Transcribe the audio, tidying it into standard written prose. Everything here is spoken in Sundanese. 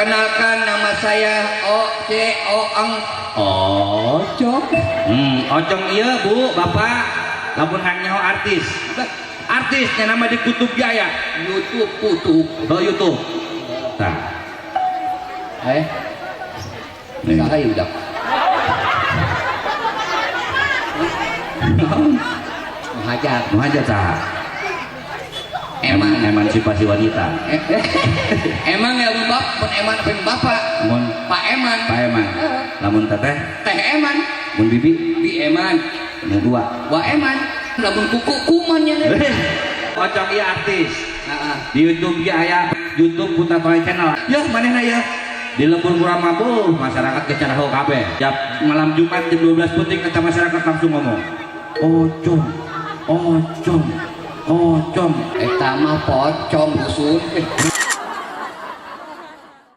Perkenalkan, nama saya O C O N Ocong. Ocong iya, Bu, Bapak. Lamun hayang nyaho artis. Artisnya nama di Kutub Jaya. YouTube kutub. Oh, YouTube. Tah. Eh, Nih. Saha ieu budak? Nu hajat. Nu hajat saha? Eman. Emansipasi wanita. Eh, emang ya mun bap, mun eman apa bapak? Mun Pak Eman. Pak Eman. Lamun teteh, Teh Eman. Mun bibi, Bi Eman. Mun dua. Wa Eman. Lamun kuku kuman nya. Ocong ieu artis. Heeh. Di YouTube ge aya YouTube Putra Toy Channel. Yeuh manehna yeuh. Di lembur kurang mampu masyarakat ke Caraho kabeh. Tiap malam Jumat jam 12 peuting kata masyarakat langsung ngomong. Ocong, ocong, ocong. Eta mah pocong dusun.